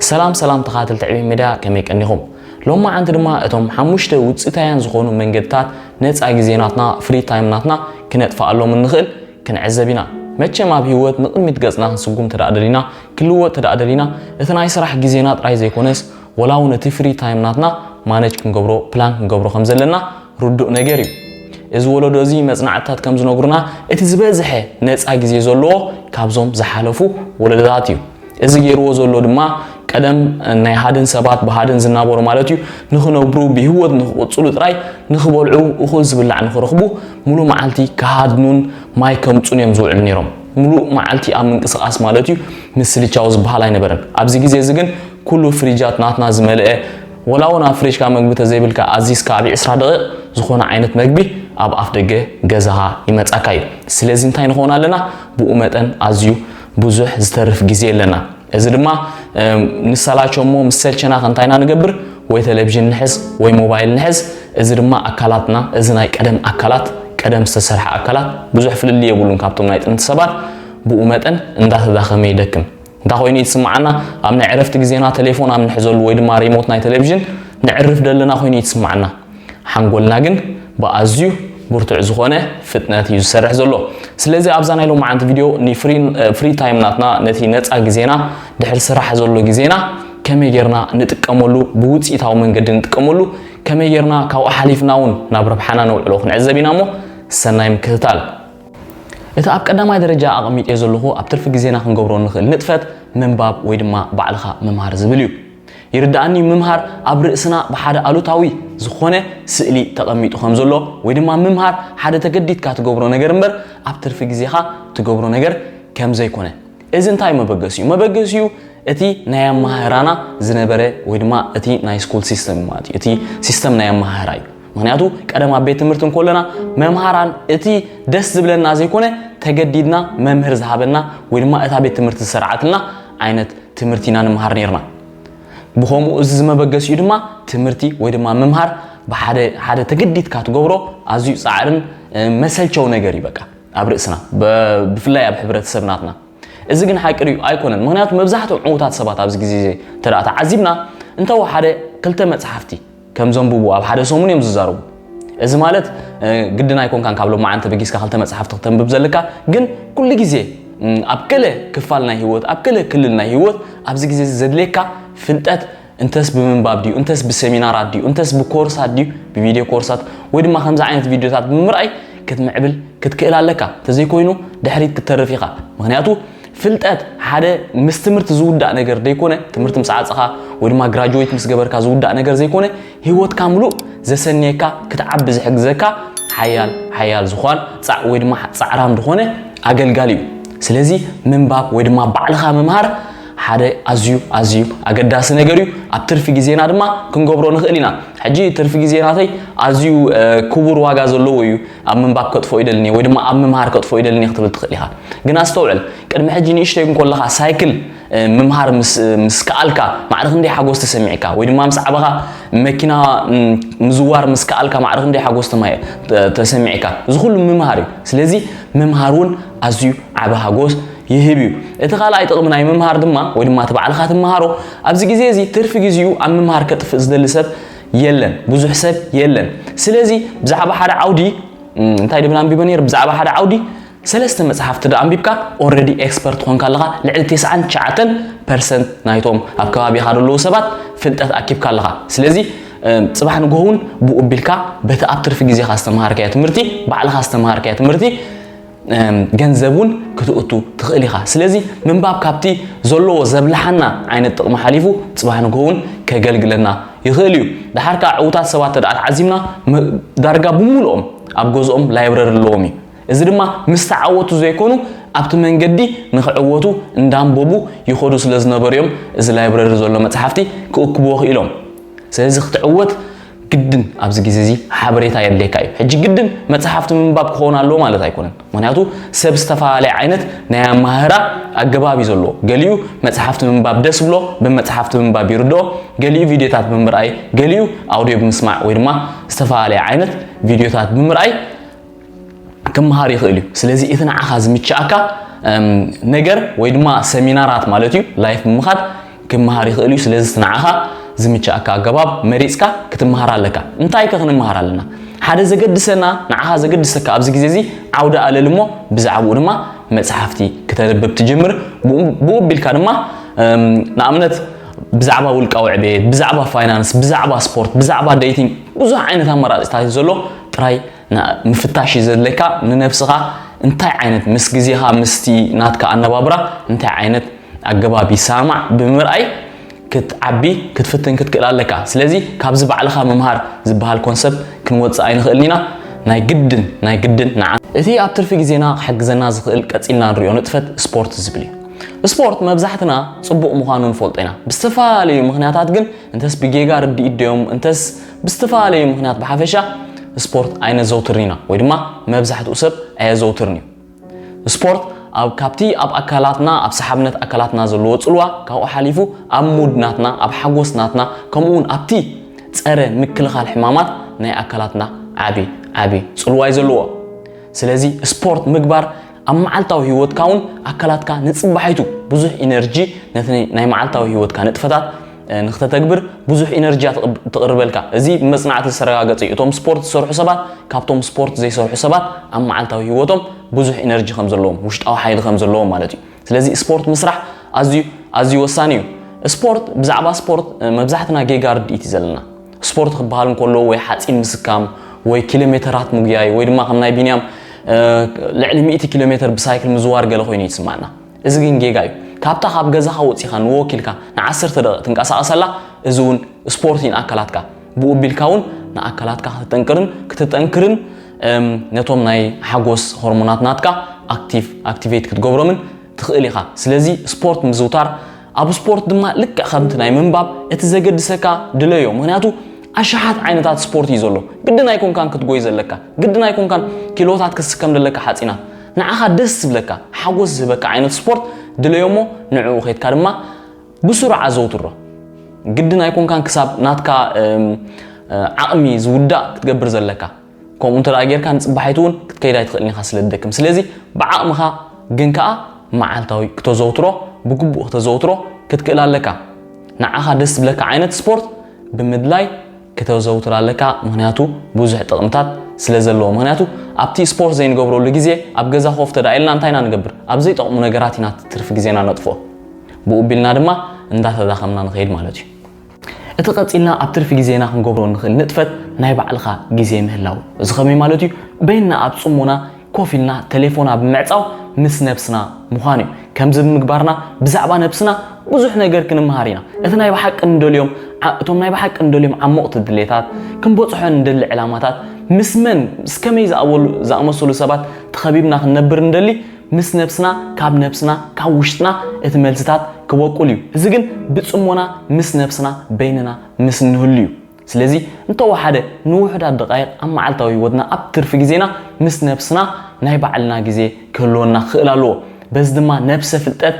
ሰላም ሰላም ተኻተልቲ ዕቤ ሜድያ፣ ከመይ ቀኒኹም? ሎማዓንቲ ድማ እቶም ሓሙሽተ ውፅኢታውያን ዝኾኑ መንገድታት ነፃ ግዜ ናትና፣ ፍሪ ታይም ናትና ክነጥፍኣሎም እንኽእል ክንዕዘብ ኢና። መቸም ኣብ ህይወት ንቕድሚት ገፅና ክንስጉም ተደኣ ደሊና፣ ክልወጥ ተደኣ ደሊና፣ እቲ ናይ ስራሕ ግዜና ጥራይ ዘይኮነስ ወላ እውን እቲ ፍሪ ታይም ናትና ማነጅ ክንገብሮ፣ ፕላን ክንገብሮ ከም ዘለና ርዱእ ነገር እዩ። እዚ ወለዶ እዚ መፅናዕትታት ከም ዝነግሩና እቲ ዝበዝሐ ነፃ ግዜ ዘለዎ ካብዞም ዝሓለፉ ወለዶታት እዩ። እዚ ገይርዎ ዘሎ ድማ ቀደም ናይ ሃድን ሰባት ብሃድን ዝናበሩ ማለት እዩ ንኽነብሩ ብህይወት ንኽቕፅሉ ጥራይ ንኽበልዑ እኹል ዝብላዕ ንኽረኽቡ ሙሉእ መዓልቲ ክሃድኑን ማይ ከምፁን እዮም ዝውዕሉ ነይሮም። ሙሉእ መዓልቲ ኣብ ምንቅስቓስ ማለት እዩ ምስልቻው ዝበሃል ኣይነበረን። ኣብዚ ግዜ እዚ ግን ኩሉ ፍሪጃት ናትና ዝመልአ ወላ እውን ኣብ ፍሪጅካ መግቢ ተዘይብልካ ኣዚዝካ ኣብ ዕስራ ደቂቕ ዝኾነ ዓይነት መግቢ ኣብ ኣፍ ደገ ገዛኻ ይመጻካ እዩ። ስለዚ እንታይ ንኸውን ኣለና? ብኡ መጠን ኣዝዩ ብዙሕ ዝተርፍ ግዜ ኣለና። እዚ ድማ ንሰላቸ እሞ ምስ ሰልቸና ከንታይና ንገብር ወይ ቴሌቪዥን ንሕዝ ወይ ሞባይል ንሕዝ። እዚ ድማ ኣካላትና እዚ ናይ ቀደም ኣካላት ቀደም ዝተሰርሐ ኣካላት ብዙሕ ፍልልይ የብሉን ካብቶም ናይ ጥንቲ ሰባት። ብኡ መጠን እንዳተዳኸመ ይደክም። እንታይ ኮይኑ ይትስምዓና? ኣብ ናይ ዕረፍቲ ግዜና ቴሌፎን ኣብ ንሕዘሉ ወይ ድማ ሪሞት ናይ ቴሌቪዥን ንዕርፍ ደለና ኮይኑ ይትስምዓና። ሓንጎልና ግን ብኣዝዩ ብርቱዕ ዝኾነ ፍጥነት እዩ ዝሰርሕ ዘሎ። ስለዚ ኣብዛ ናይ ሎማዓንቲ ቪድዮ ንፍሪ ታይም ናትና ነቲ ነፃ ግዜና ድሕሪ ስራሕ ዘሎ ግዜና ከመይ ጌርና ንጥቀመሉ፣ ብውፅኢታዊ መንገዲ ንጥቀመሉ፣ ከመይ ጌርና ካብኡ ሓሊፍና እውን ናብ ረብሓና ነውዕሎ ክንዕዘብ ኢና እሞ ሰናይ ምክትታል። እቲ ኣብ ቀዳማይ ደረጃ ኣቐሚጠዮ ዘለኹ ኣብ ትርፊ ግዜና ክንገብሮ ንኽእል ንጥፈት ምንባብ ወይ ድማ ባዕልኻ ምምሃር ዝብል እዩ። ይርድኣኒ ምምሃር ኣብ ርእስና ብሓደ ኣሉታዊ ዝኾነ ስእሊ ተቐሚጡ ከም ዘሎ ወይ ድማ ምምሃር ሓደ ተገዲድካ ትገብሮ ነገር እምበር ኣብ ትርፊ ግዜኻ ትገብሮ ነገር ከም ዘይኮነ። እዚ እንታይ መበገሲኡ? መበገሲኡ እቲ ናይ ኣመሃህራና ዝነበረ ወይ ድማ እቲ ናይ ስኩል ሲስተም ማለት እዩ። እቲ ሲስተም ናይ ኣመሃህራ እዩ። ምክንያቱ ቀደም ኣብ ቤት ትምህርቲ እንኮለና መምሃራን እቲ ደስ ዝብለና ዘይኮነ ተገዲድና መምህር ዝሃበና ወይ ድማ እታ ቤት ትምህርቲ ዝሰርዓትልና ዓይነት ትምህርቲ ኢና ንምሃር ነርና። ብኸምኡ እዚ ዝመበገሲኡ ድማ ትምህርቲ ወይ ድማ ምምሃር ብሓደ ሓደ ተገዲድካ ትገብሮ ኣዝዩ ፃዕርን መሰልቸው ነገር እዩ በቃ ኣብ ርእስና ብፍላይ ኣብ ሕብረተሰብ ናትና። እዚ ግን ሓቂ ድዩ? ኣይኮነን። ምክንያቱ መብዛሕትኦም ዕዉታት ሰባት ኣብዚ ግዜ ተደኣ ተዓዚብና እንተወሓደ ክልተ መፅሓፍቲ ከም ዘንብቡ ኣብ ሓደ ሰሙን እዮም ዝዛረቡ። እዚ ማለት ግድን ኣይኮንካን ካብ ሎማዓንቲ በጊስካ ክልተ መፅሓፍቲ ክተንብብ ዘለካ፣ ግን ኩሉ ግዜ ኣብ ገለ ክፋል ናይ ህይወት ኣብ ገለ ክልል ናይ ህይወት ኣብዚ ግዜ ዘድልየካ ፍልጠት እንተስ ብምንባብ ድዩ እንተስ ብሰሚናራት ድዩ እንተስ ብኮርሳት ድዩ ብቪድዮ ኮርሳት ወይ ድማ ከምዚ ዓይነት ቪድዮታት ብምርኣይ ክትምዕብል ክትክእል ኣለካ። እንተዘይኮይኑ ድሕሪት ክትተርፍ ኢኻ። ምክንያቱ ፍልጠት ሓደ ምስ ትምህርቲ ዝውዳእ ነገር ዘይኮነ ትምህርቲ ምስ ዓፀኻ ወይ ድማ ግራጅዌት ምስ ገበርካ ዝውዳእ ነገር ዘይኮነ ህይወትካ ምሉእ ዘሰንየካ ክትዓቢ ዝሕግዘካ ሓያል ሓያል ዝኾን ፃዕ ወይ ድማ ፃዕራም ዝኾነ ኣገልጋሊ እዩ። ስለዚ ምንባብ ወይ ድማ ባዕልኻ ምምሃር ሓደ ኣዝዩ ኣዝዩ ኣገዳሲ ነገር እዩ። ኣብ ትርፊ ግዜና ድማ ክንገብሮ ንኽእል ኢና። ሕጂ ትርፊ ግዜ ናተይ ኣዝዩ ክቡር ዋጋ ዘለዎ እዩ። ኣብ ምንባብ ከጥፎ ይደልኒ ወይ ድማ ኣብ ምምሃር ከጥፎ ይደልኒ ክትብል ትኽእል ኢኻ። ግን ኣስተውዕል፣ ቅድሚ ሕጂ ንእሽተይ እንኮለኻ ሳይክል ምምሃር ምስ ከኣልካ ማዕረ ክንደይ ሓጎስ ተሰሚዕካ ወይ ድማ ምስ ዓበኻ መኪና ምዝዋር ምስ ከኣልካ ማዕረ ክንደይ ሓጎስ ተሰሚዕካ። እዚ ኩሉ ምምሃር እዩ። ስለዚ ምምሃር እውን ኣዝዩ ዓቢ ሓጎስ ይህብ እዩ። እቲ ካልኣይ ጥቕሚ ናይ ምምሃር ድማ ወይ ድማ እቲ ባዕልኻ ትምሃሮ ኣብዚ ግዜ እዚ ትርፊ ግዜኡ ኣብ ምምሃር ከጥፍእ ዝደሊ ሰብ የለን፣ ብዙሕ ሰብ የለን። ስለዚ ብዛዕባ ሓደ ዓውዲ እንታይ ድብል ኣንቢበ ነይር ብዛዕባ ሓደ ዓውዲ ሰለስተ መጽሓፍቲ ዶ ኣንቢብካ ኦረዲ ኤክስፐርት ኾንካ ኣለኻ። ልዕሊ ተስዓን ትሽዓተን ፐርሰንት ናይቶም ኣብ ከባቢኻ ዘለዉ ሰባት ፍልጠት ኣኪብካ ኣለኻ። ስለዚ ጽባሕ ንግሆ እውን ብኡ ቢልካ በቲ ኣብ ትርፊ ግዜኻ ዝተምሃርካዮ ትምህርቲ ባዕልኻ ዝተምሃርካዮ ትምህርቲ ገንዘብ እውን ክትእቱ ትኽእል ኢኻ። ስለዚ ምንባብ ካብቲ ዘለዎ ዘብልሓና ዓይነት ጥቕሚ ሓሊፉ ጽባሕ ንግሆ እውን ከገልግለና ይኽእል እዩ። ደሓር ከዓ ዕዉታት ሰባት ተደኣ ተዓዚብና ዳርጋ ብምሉኦም ኣብ ገዝኦም ላይብረሪ ኣለዎም እዩ። እዚ ድማ ምስ ተዓወቱ ዘይኮኑ ኣብቲ መንገዲ ንኽዕወቱ እንዳንበቡ ይኸዱ ስለ ዝነበሩ እዮም እዚ ላይብረሪ ዘሎ መፅሓፍቲ ክእክብዎ ክኢሎም። ስለዚ ክትዕወት ግድን ኣብዚ ግዜ እዚ ሓበሬታ የድልየካ እዩ። ሕጂ ግድን መፅሓፍቲ ምንባብ ክኸውን ኣለዎ ማለት ኣይኮነን። ምክንያቱ ሰብ ዝተፈላለየ ዓይነት ናይ ኣመሃህራ ኣገባብ እዩ ዘለዎ። ገሊኡ መፅሓፍቲ ምንባብ ደስ ብሎ ብመፅሓፍቲ ምንባብ ይርድኦ፣ ገሊኡ ቪድዮታት ብምርኣይ፣ ገሊኡ ኣውድዮ ብምስማዕ ወይ ድማ ዝተፈላለየ ዓይነት ቪድዮታት ብምርኣይ ክመሃር ይኽእል እዩ። ስለዚ እቲ ንዓኻ ዝምችኣካ ነገር ወይ ድማ ሰሚናራት ማለት እዩ ላይፍ ብምኻድ ክመሃር ይኽእል እዩ። ስለዚ እቲ ንዓኻ ዝምችኣካ ኣገባብ መሪጽካ ክትመሃር ኣለካ። እንታይ ከ ክንመሃር ኣለና? ሓደ ዘገድሰና፣ ንዓኻ ዘገድሰካ ኣብዚ ግዜ እዚ ዓውደ ኣለል እሞ ብዛዕባኡ ድማ መጽሓፍቲ ክተንብብ ትጅምር። ብኡ ኣቢልካ ድማ ንኣብነት ብዛዕባ ውልቃዊ ዕቤት፣ ብዛዕባ ፋይናንስ፣ ብዛዕባ ስፖርት፣ ብዛዕባ ዴቲንግ፣ ብዙሕ ዓይነት ኣማራጺታት እዩ ዘሎ። ጥራይ ምፍታሽ እዩ ዘድለካ። ንነብስኻ እንታይ ዓይነት፣ ምስ ግዜኻ፣ ምስቲ ናትካ ኣነባብራ እንታይ ዓይነት ኣገባብ ይሰማማዕ ብምርኣይ ክትዓቢ ክትፍትን ክትክእል ኣለካ። ስለዚ ካብዚ ባዕልኻ ምምሃር ዝበሃል ኮንሰፕት ክንወፅእ ኣይንኽእልን ኢና። ናይ ግድን ናይ ግድን ንዓ እቲ ኣብ ትርፊ ግዜና ክሕግዘና ዝኽእል ቀፂልና ንሪኦ ንጥፈት ስፖርት ዝብል እዩ። ስፖርት መብዛሕትና ፅቡቕ ምዃኑ ንፈልጦ ኢና። ብዝተፈላለዩ ምኽንያታት ግን እንተስ ብጌጋ ርድኢት ድዮም እንተስ ብዝተፈላለዩ ምኽንያት ብሓፈሻ ስፖርት ኣይነዘውትርን ኢና ወይ ድማ መብዛሕትኡ ሰብ ኣየዘውትርን እዩ። ስፖርት ኣብ ካብቲ ኣብ ኣካላትና ኣብ ሰሓብነት ኣካላትና ዘለዎ ፅልዋ ካብኡ ሓሊፉ ኣብ ሙድ ናትና ኣብ ሓጎስ ናትና ከምኡ እውን ኣብቲ ፀረ ምክልኻል ሕማማት ናይ ኣካላትና ዓቢ ዓቢ ፅልዋ እዩ ዘለዎ። ስለዚ ስፖርት ምግባር ኣብ መዓልታዊ ህይወትካ እውን ኣካላትካ ንፅባሒቱ ብዙሕ ኢነርጂ ነቲ ናይ መዓልታዊ ህይወትካ ንጥፈታት ንክተተግብር ብዙሕ ኢነርጂ ትቕርበልካ። እዚ ብመፅናዕቲ ዝተረጋገፀ እዩ። እቶም ስፖርት ዝሰርሑ ሰባት ካብቶም ስፖርት ዘይሰርሑ ሰባት ኣብ መዓልታዊ ህይወቶም ብዙሕ ኢነርጂ ከም ዘለዎም ውሽጣዊ ሓይሊ ከም ዘለዎም ማለት እዩ። ስለዚ ስፖርት ምስራሕ ኣዝዩ ኣዝዩ ወሳኒ እዩ። ስፖርት ብዛዕባ ስፖርት መብዛሕትና ጌጋ ርድኢት እዩ ዘለና። ስፖርት ክበሃል እንከሎ ወይ ሓፂን ምስካም ወይ ኪሎ ሜተራት ምጉያይ ወይ ድማ ከም ናይ ቢንያም ልዕሊ ሚእቲ ኪሎ ሜተር ብሳይክል ምዝዋር ገለ ኮይኑ ይስማዕና። እዚ ግን ጌጋ እዩ። ካብታ ካብ ገዛኻ ወፂኻ ንወክ ኢልካ ንዓሰርተ ደቂቕ ትንቀሳቐሰላ፣ እዚ እውን ስፖርት እዩ ንኣካላትካ። ብኡ ቢልካ እውን ንኣካላትካ ክትጠንቅርን ክትጠንክርን ነቶም ናይ ሓጎስ ሆርሞናት ናትካ ኣክቲቭ ኣክቲቬት ክትገብሮምን ትኽእል ኢኻ። ስለዚ ስፖርት ምዝውታር ኣብ ስፖርት ድማ ልክዕ ከምቲ ናይ ምንባብ እቲ ዘገድሰካ ድለዮ። ምክንያቱ ኣሽሓት ዓይነታት ስፖርት እዩ ዘሎ። ግድን ኣይኮንካን ክትጎይ ዘለካ፣ ግድን ኣይኮንካን ኪሎታት ክትስከም ዘለካ ሓፂናት። ንዓኻ ደስ ዝብለካ ሓጎስ ዝህበካ ዓይነት ስፖርት ድለዮ እሞ ንዕኡ ከይድካ ድማ ብስሩዕ ኣዘውትሮ። ግድን ኣይኮንካን ክሳብ ናትካ ዓቕሚ ዝውዳእ ክትገብር ዘለካ። ከምኡ እንተ ጌርካ ንፅባሒቱ እውን ክትከይድ ኣይትኽእልን ኢኻ ስለ ዝደክም። ስለዚ ብዓቕምኻ ግን ከኣ መዓልታዊ ክተዘውትሮ ብግቡእ ክተዘውትሮ ክትክእል ኣለካ። ንዓኻ ደስ ዝብለካ ዓይነት ስፖርት ብምድላይ ክተዘውትር ኣለካ። ምክንያቱ ብዙሕ ጥቕምታት ስለ ዘለዎ። ምክንያቱ ኣብቲ ስፖርት ዘይንገብረሉ ግዜ ኣብ ገዛ ኮፍ ተዳ ኢልና እንታይ ኢና ንገብር? ኣብ ዘይጠቕሙ ነገራት ኢና ትርፊ ግዜና ነጥፍኦ። ብኡ ቢልና ድማ እንዳተዳኸምና ንኸይድ ማለት እዩ። እቲ ቀጺልና ኣብ ትርፊ ግዜና ክንገብሮ ንኽእል ንጥፈት ናይ ባዕልኻ ግዜ ምህላው። እዚ ከመይ ማለት እዩ? በይንና ኣብ ጽሞና ኮፍ ኢልና ተሌፎና ብምዕጻው ምስ ነብስና ምዃን እዩ። ከምዚ ብምግባርና ብዛዕባ ነብስና ብዙሕ ነገር ክንምሃር ኢና። እቲ ናይ ብሓቂ ንደልዮም ዓ-፣ እቶም ናይ ብሓቂ ንደልዮም ዓሞቕቲ ድሌታት፣ ክንበጽሖ ንደሊ ዕላማታት፣ ምስ መን፣ ምስ ከመይ ዝኣበሉ-፣ ዝኣመሰሉ ሰባት ተኸቢብና ክንነብር እንደሊ፣ ምስ ነብስና፣ ካብ ነብስና፣ ካብ ውሽጥና እቲ መልስታት ክበቁል እዩ። እዚ ግን ብጽሞና ምስ ነብስና በይንና ምስ እንህሉ እዩ። ስለዚ እንተወሓደ ንውሑዳት ደቃይቕ ኣብ መዓልታዊ ህይወትና ኣብ ትርፊ ግዜና ምስ ነብስና ናይ ባዕልና ግዜ ክህልወና ክኽእል ኣለዎ። በዚ ድማ ነብሰ ፍልጠት፣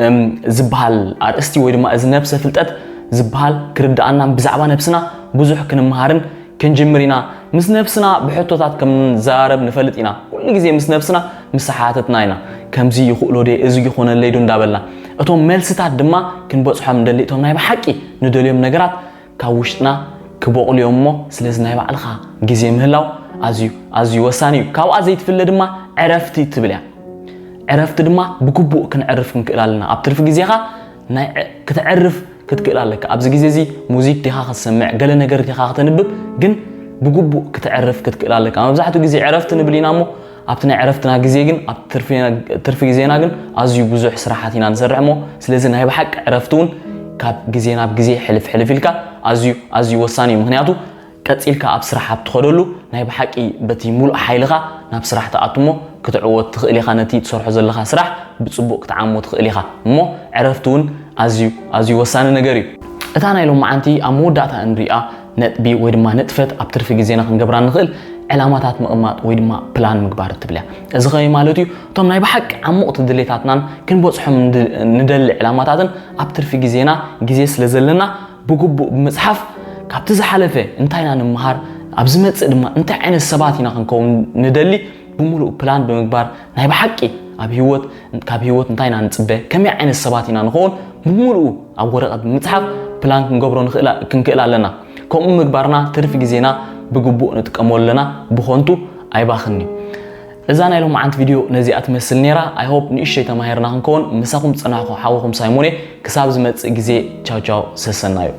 እም፣ ዝበሃል ኣርእስቲ ወይ ድማ እዚ ነብሰ ፍልጠት ዝበሃል ክርድኣናን ብዛዕባ ነብስና ብዙሕ ክንመሃርን ክንጅምር ኢና። ምስ ነብስና ብሕቶታት ከም ንዘራረብ ንፈልጥ ኢና። ኩሉ ግዜ ምስ ነብስና ምስ ተሓተትና ኢና። ከምዚ ይኽእሎ ድየ? እዚ ይኾነለይ ዶ እንዳበልና። እቶም መልስታት ድማ ክንበጽሖም ንደሊ። እቶም ናይ ብሓቂ ንደልዮም ነገራት ካብ ውሽጥና ክበቑሉ እዮም እሞ፣ ስለዚ ናይ ባዕልኻ ግዜ ምህላው ኣዝዩ፣ ኣዝዩ ወሳኒ እዩ። ካብኣ ዘይትፍለ ድማ ዕረፍቲ ትብል እያ። ዕረፍቲ ድማ ብግቡእ ክንዕርፍ ክንክእል ኣለና። ኣብ ትርፊ ግዜኻ ናይ ዕ-፣ ክትዕርፍ ክትክእል ኣለካ። ኣብዚ ግዜ እዚ ሙዚክ ዲኻ ክትሰምዕ፣ ገለ ነገር ዲኻ ከተንብብ፣ ግን ብግቡእ ክትዕርፍ ክትክእል ኣለካ። መብዛሕትኡ ግዜ ዕረፍቲ ንብል ኢና እሞ፣ ኣብቲ ናይ ዕረፍትና ግዜ ግን፣ ኣብ ትርፊ፣ ትርፊ ግዜና ግን ኣዝዩ ብዙሕ ስራሓት ኢና ንሰርሕ እሞ፣ ስለዚ ናይ ብሓቂ ዕረፍቲ እውን ካብ ግዜ ናብ ግዜ ሕልፍ ሕልፍ ኢልካ ኣዝዩ፣ ኣዝዩ ወሳኒ እዩ። ምኽንያቱ ቀጺልካ ኣብ ስራሕ ኣብ ትኸደሉ ናይ ብሓቂ በቲ ሙሉእ ሓይልኻ ናብ ስራሕ ትኣቱ እሞ ክትዕወት ትኽእል ኢኻ። ነቲ ትሰርሖ ዘለኻ ስራሕ ብጽቡቕ ክትዓሞ ትኽእል ኢኻ። እሞ ዕረፍቲ እውን ኣዝዩ፣ ኣዝዩ ወሳኒ ነገር እዩ። እታ ናይ ሎማዓንቲ ኣብ መወዳእታ እንሪኣ ነጥቢ ወይ ድማ ንጥፈት ኣብ ትርፊ ግዜና ክንገብራ ንኽእል ዕላማታት ምቕማጥ ወይ ድማ ፕላን ምግባር እትብል እያ። እዚ ኸመይ ማለት እዩ? እቶም ናይ ብሓቂ ዓሙቕቲ ድሌታትናን ክንበጽሖም ንድ-፣ ንደሊ ዕላማታትን ኣብ ትርፊ ግዜና ግዜ ስለ ዘለና ብግቡእ ብምጽሓፍ ካብቲ ዝሓለፈ እንታይ ኢና ንምሃር፣ ኣብ ዝመጽእ ድማ እንታይ ዓይነት ሰባት ኢና ክንከውን ንደሊ ብምሉእ ፕላን ብምግባር ናይ ብሓቂ ኣብ ህይወት ካብ ህይወት እንታይ ኢና ንጽበ፣ ከመይ ዓይነት ሰባት ኢና ንኸውን፣ ብምሉኡ ኣብ ወረቐት ብምጽሓፍ ፕላን ክንገብሮ ንኽእል ክንክእል ኣለና። ከምኡ ምግባርና ትርፊ ግዜና ብግቡእ ንጥቀመሉ ኣለና፣ ብኾንቱ ኣይባኽንዩ። እዛ ናይ ሎማዓንቲ ቪድዮ ነዚኣ ትመስል ነይራ። I hope ንእሽተይ ተማሂርና ክንከውን ምሳኹም ዝጸናሕኩ ሓወኹም ሳይሞን እየ። ክሳብ ዝመጽእ ግዜ ቻው ቻው፣ ሰሰናዩ።